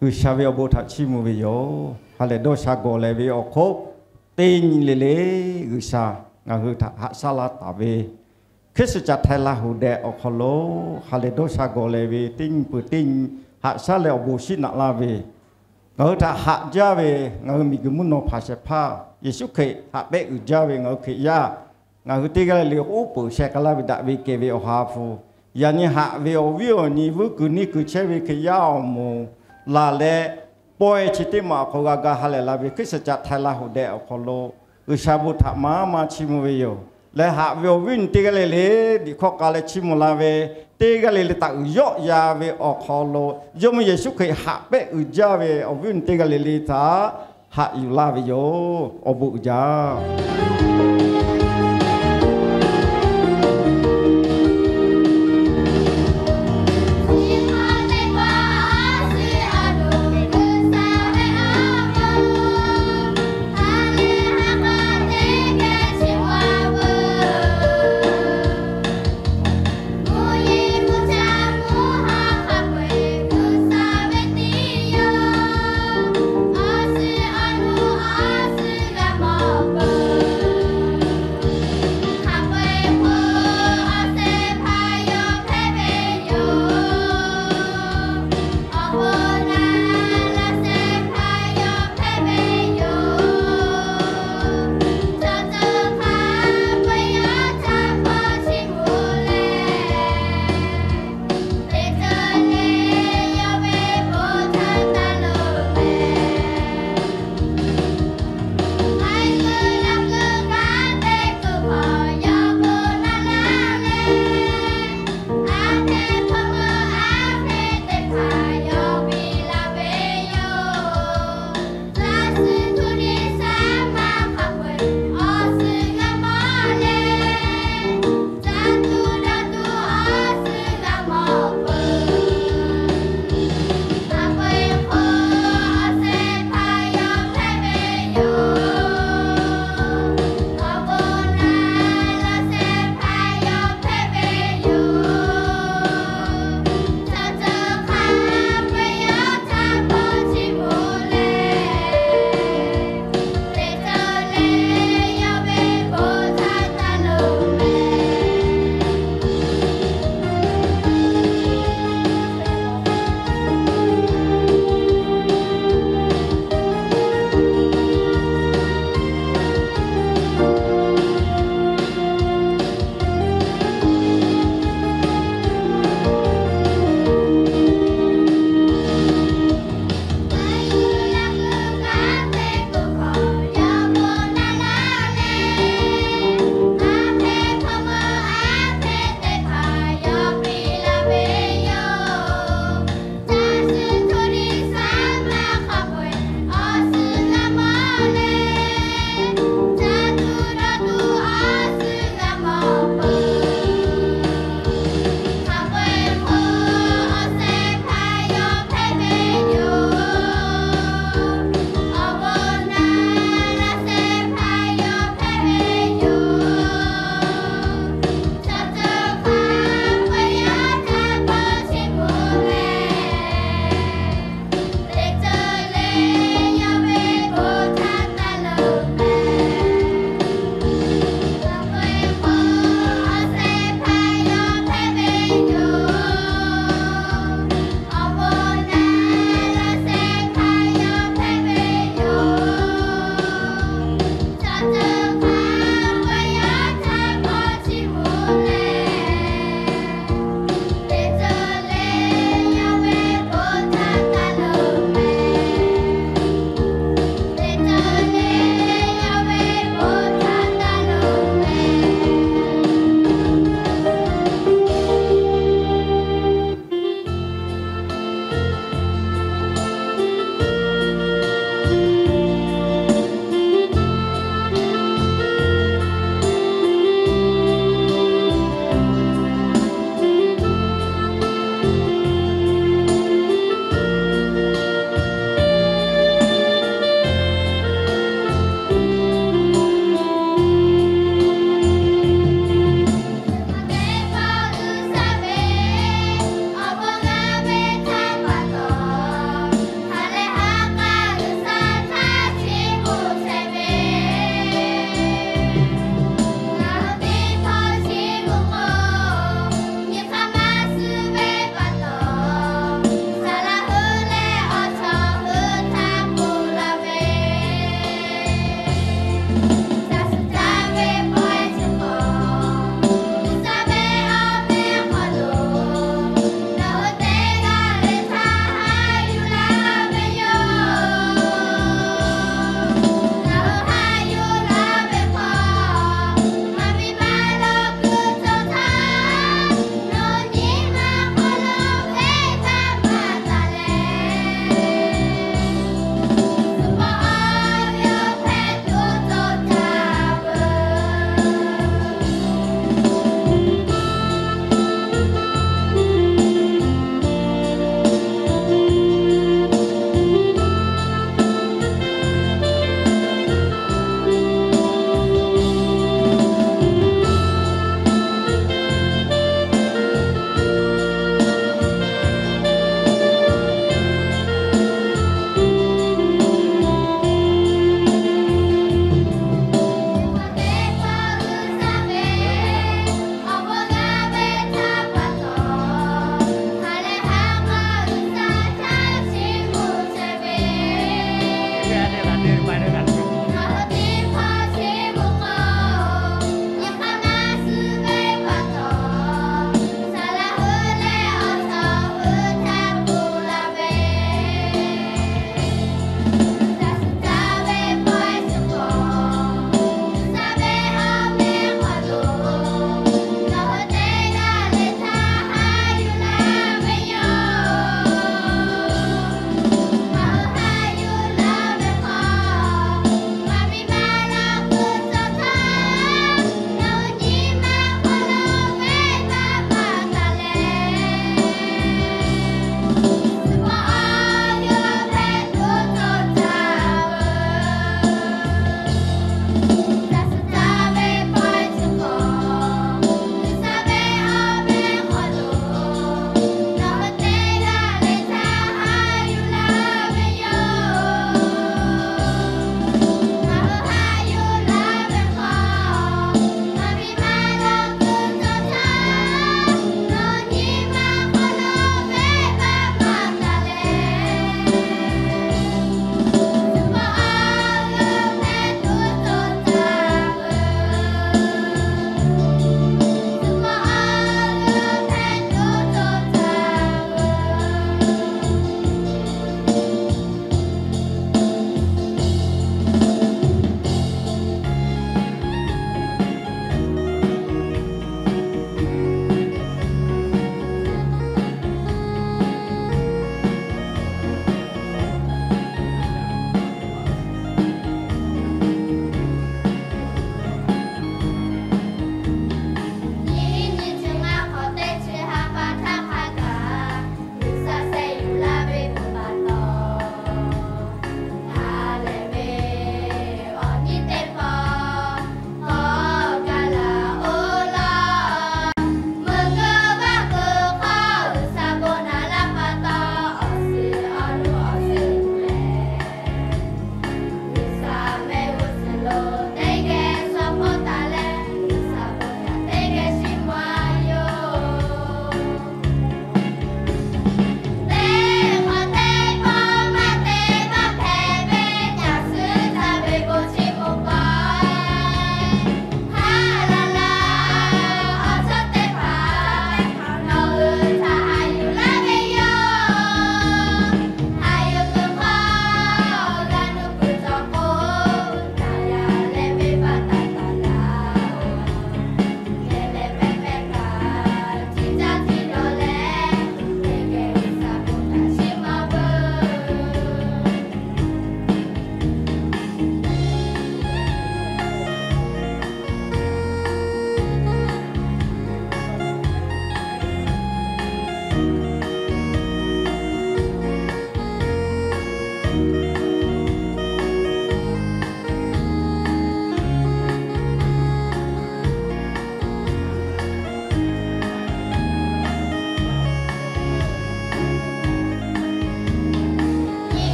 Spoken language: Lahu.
G'uiˬsha ve awˬ bon htaꞈ chiˇ mvuh ve yoˬ. Ha lehˬ dawˇ sha gawˬ leh ve awˬ hk'oˆ teˇ nyi le le G'uiˬsha ngaˬ hui htaꞈ haꞈ shaˉ laˇ taˍ ve Hkiˉsuhˍ caꞈ htaiˍ laˇ hoꞈ dehꞈ awˬ hk'aw lo ha lehˬ dawˇ sha gawˬ leh ve teˇ nyi peuˬ teˇ nyi haꞈ shaˉ leh awˬ bon shiˉ naꞈ laˇ ve, ngaˬ hui htaꞈ haꞈ jaˇ ve ngaˬ hui miˬguiˬ mvuhˇ naw hpanˍ shehˍ hpaˇ Yeˍsuˆ Hkriꞈ haꞈ pehˆ uiˍ jaˇ ve ngaˬ hui Hkriꞈ yaˇ, ngaˬ hui teˇ g'aˇ le le k'oˆ peuˬ sheh k'a laˇ ve daꞈ ve kehˬ ve awˬ ha hpu, yaꞈ nyi haꞈ ve awˬ viˉ awˬ nyi vuiˇ kuiˬ neˇ kuiˬ chehˇ ve Hkriꞈ yaˇ awˬ moˍ laˬ leh, pawehˇ chi teˇ maˬ awˬ hk'aw g'a ga ha lehˬ la ve Hkiˉsuhˍ caꞈ htaiˍ laˇ hoꞈ dehꞈ awˬ hk'aw lo G'uiˬsha bon htaꞈ maˇ maˇ chiˇ mvuh ve yoˬ. Leh haꞈ ve awˬ viˉ awˬ nyi teˇ g'aˇ le le liꞈ hkawˇ k'a leh chiˇ mvuh la ve, teˇ g'aˇ le le taꞈ uiˍ yawˆ ya ve awˬ hk'aw lo Jawˇmawˇ Yeˍsuˆ Hkriꞈ haꞈ pehˆ uiˍ jaˇ ve awˬ viˉ awˬ nyi teˇ g'aˇ le le htaꞈ haꞈ yuˬ laˇ ve yoˬ. Awˬ bon uiˍ jaˇ.